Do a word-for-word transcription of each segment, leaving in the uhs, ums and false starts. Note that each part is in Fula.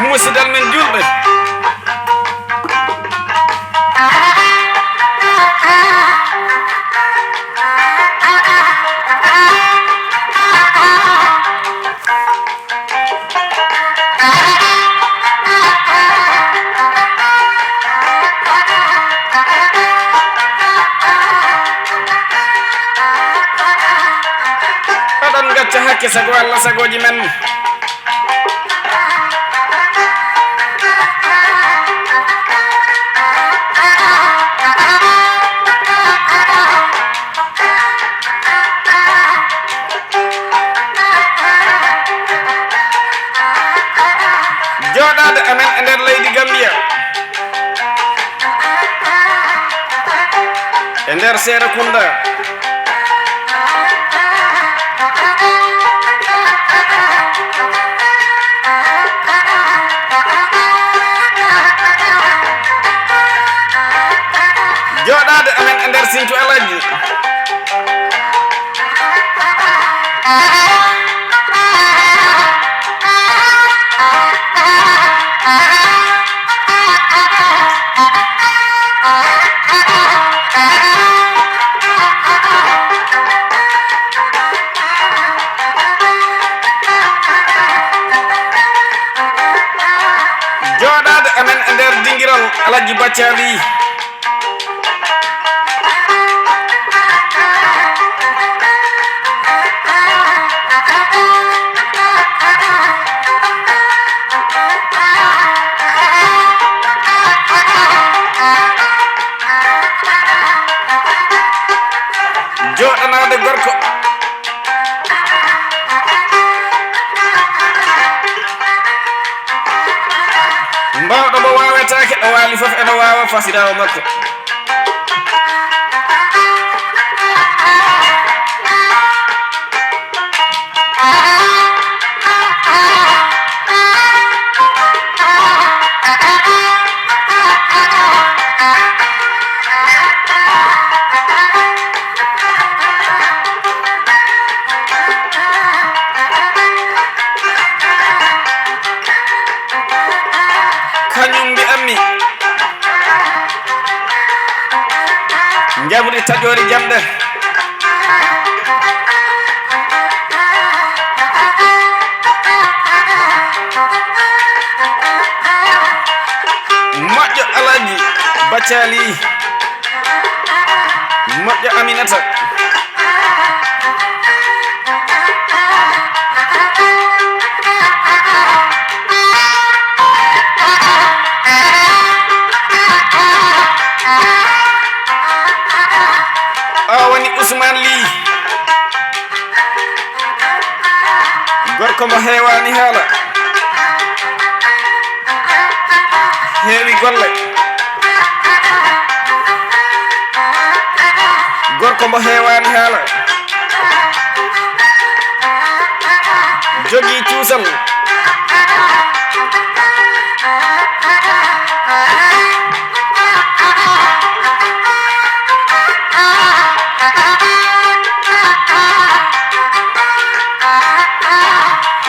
Musidal men julɓe. Oɗon ngacca hakke sago Allah sagooji men. Jooɗaade amen e nder leydi Gambia, e nder Seerekunda. Jooɗaade amen e nder Sinthiou Alhaji. Jooɗaade amen e nder dingiral Alhaji Baccali. Jooɗanaade gorko. Mbaawɗo mo waawetaake, o waali fof ene waawa fasiraawo makko. Kañum mbi'anmi. Njamri taƴoori jamɗe. Moƴƴo Alhaji Baccali. Moƴƴo Aminata. O woni Ousmane Ly. Gorko mo heewaani haala. Heewi golle. Gorko mo heewaani haala. Jogii cuusal.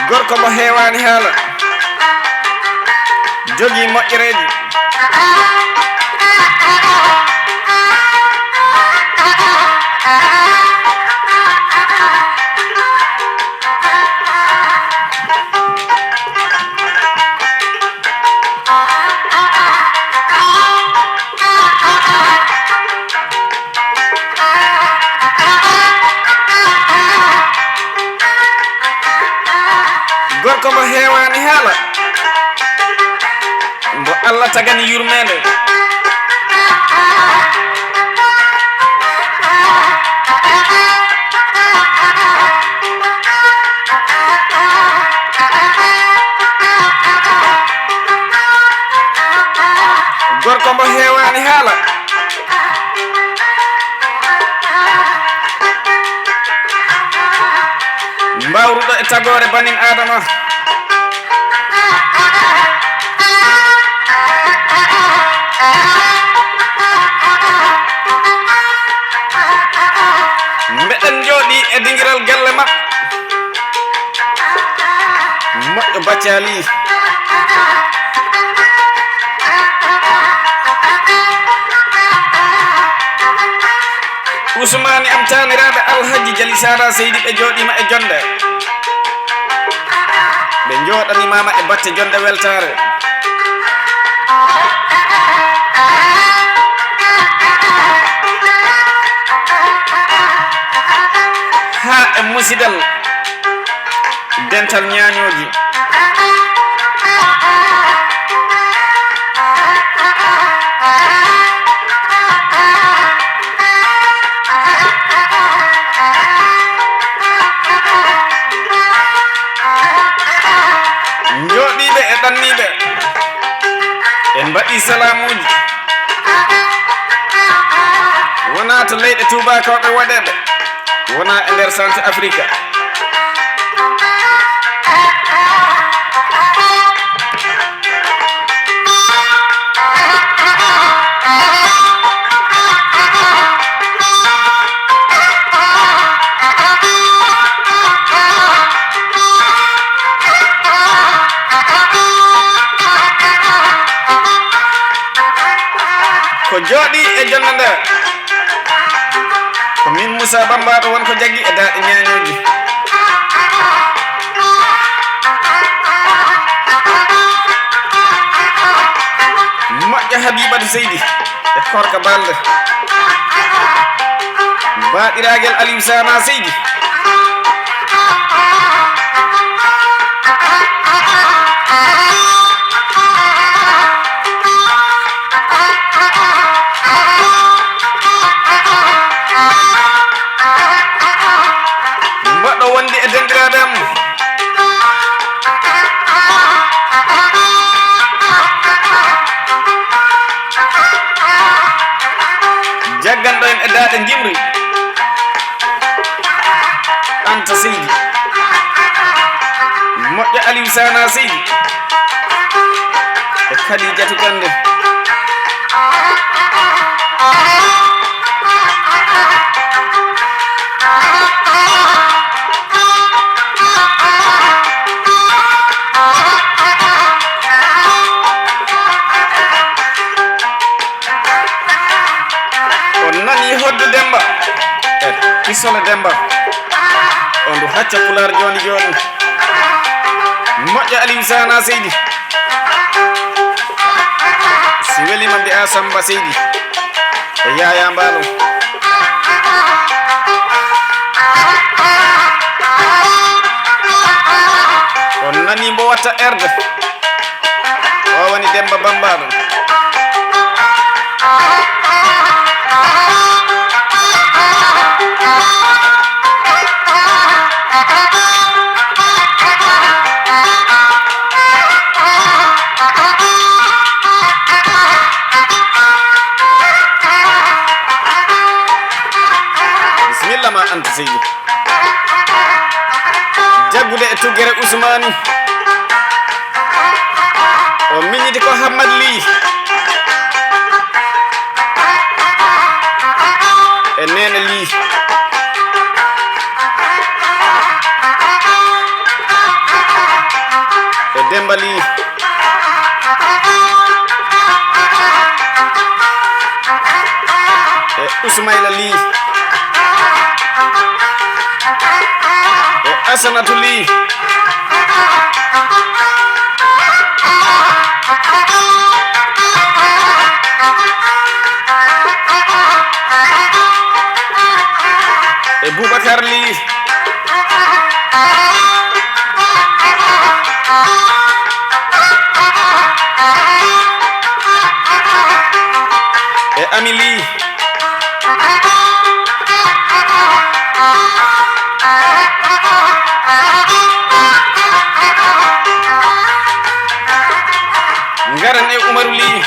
Gorko mo heewaani haala. Jogii moƴƴereeji. Gorko mo heewaani haala, mbo Allah tagani yurmeende. Gorko mbo heewaani haala. Awruɗo e tagoore banin Aadama. Mbeɗen njooɗi e dingiral galle maɓɓe. Moƴƴo Bacali. Usmaani am taaniraaɓe Alhaji Jali Saara Seydi ɓe njooɗiima e jonnde. Ɓe njooɗanimaama e batte jonnde weltaare. Haa e musidal dental ñaañooji. Njooɗiiɓe e ɗanniiɓe, en mbaɗii salaamuuji. Wonaa to leyɗe tuubakooɓe woɗeeɓe, wonaa e nder Centre Afrique. Ko jooɗii e jonnde nde. Ko min Moussa Bambaɗo won ko jaggi e daaɗe ñaañooji. Moƴƴa Habibatu Seydi e Korka Balde. Baaɗiragel Aliou Sana Seydi. Mboɗo wondi e denɗiraaɓe am. Jagganɗo en e daaɗe ngimri. Anta Seydi. Moƴƴo Aliou Sana Seydi. E Khadijatu Kande. On nani hodde Demba e Kisole Demba. On ndu hacca Pulaar jooni jooni. Moƴƴa Aliou Sana Seydi. Si welima mbi'a Samba Seydi. E Yaya Mbaalo. On nani mbo watta erde. O woni Demba Bambaɗo. Bisimilla ma Anta Seydi. Jaggude e tuggere Usmaani. O miññiti ko Hammad Lih. E Neene Lih. E Demba Lih. E Usmayla Lih. E Asanatu Lih. E Boubacar Lih. E Ami Lih. Ngaren e Umaru Lih.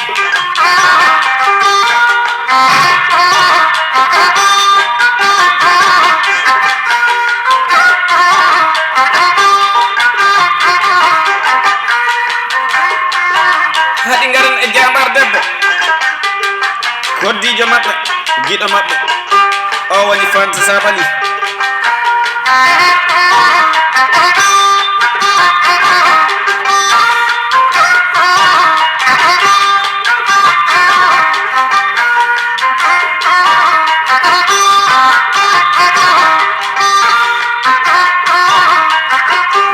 Koddiijo maɓɓe, giɗo maɓɓe, o woni Fanta Sabali.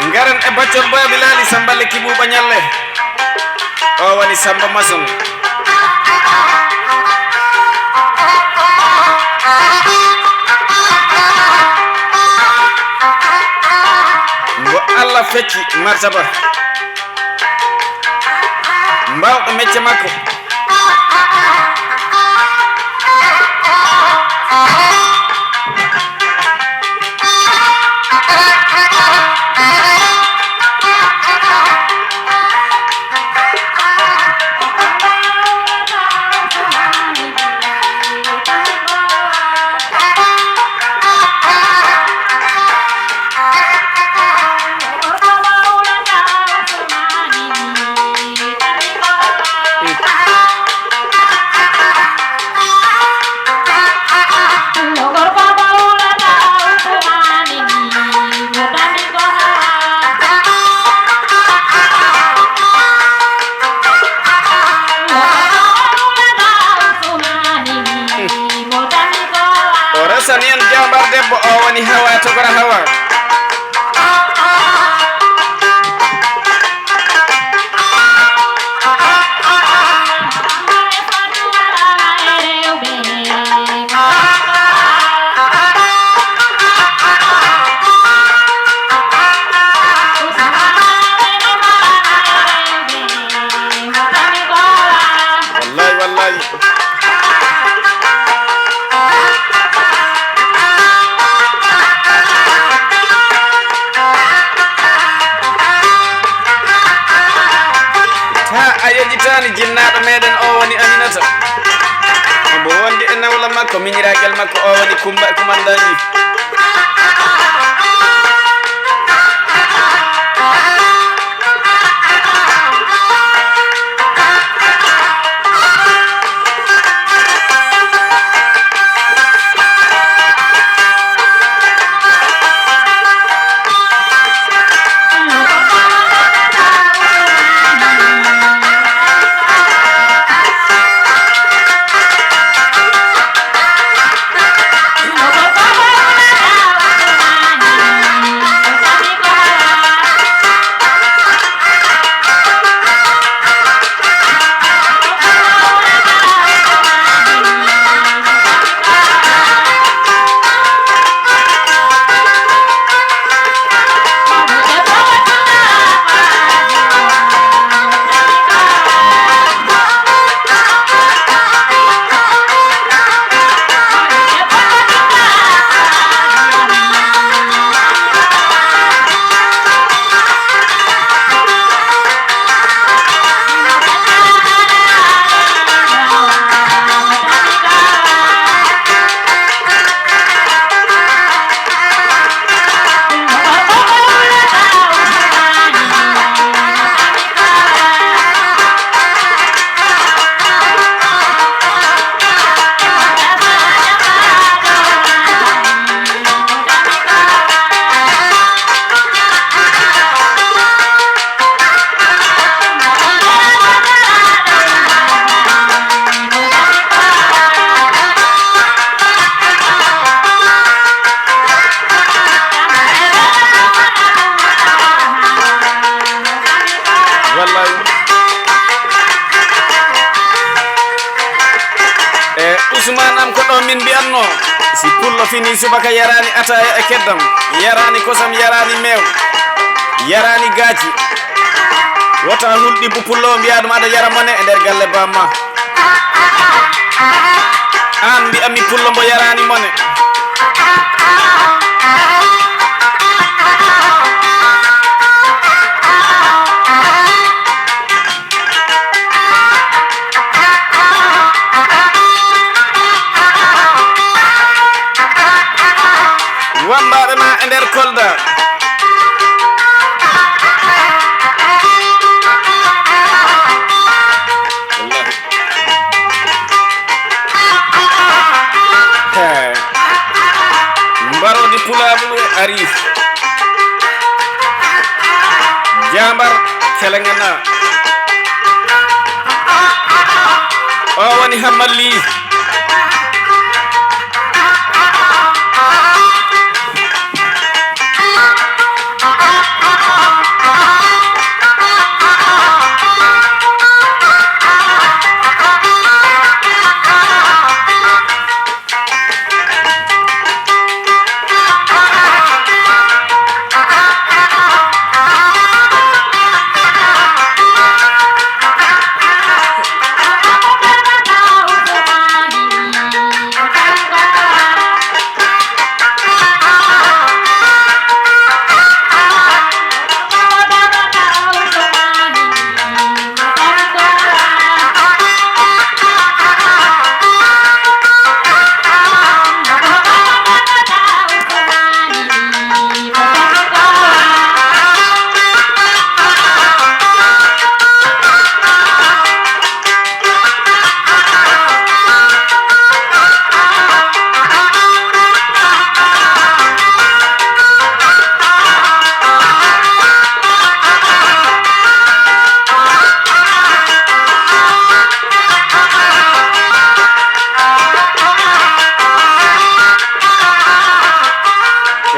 Ngaren e baccol Boya Bilali, Samba Lekki Buuba Ñalle. O woni Samba Mason. Ngo Allah fecci martaba. Mbaawɗo mecce makko. O resani en jambar debbo, o woni Hawa, tokora Hawa. Wallahi, wallahi. Ha a yejjitaani, jinnaaɗo meɗen o woni Aminata. Omo wondi e nawla makko, miñiraagal makko o woni Kumba e Kumandaji. Wallahi. E Usmaan am, ko ɗo min mbiyatno, si pullo fini subaka yaraani ataya e keddam, yaraani kosam, yaraani meew, yaraani gaaci, wota hulɗi bu pullo mbiya ɗum aɗa yara mone e nder galle bamma. Aan mbiya mi pullo mbo yaraani mone. Wammbaaɓe ma e nder Kolda. Wallahi. Jambar, kelengana. O woni Hammalli.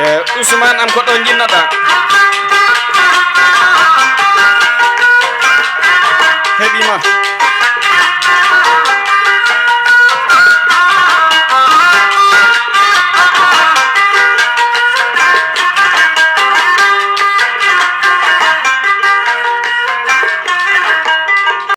E Ousmane am, ko ɗo jinnoɗa? Heɓima.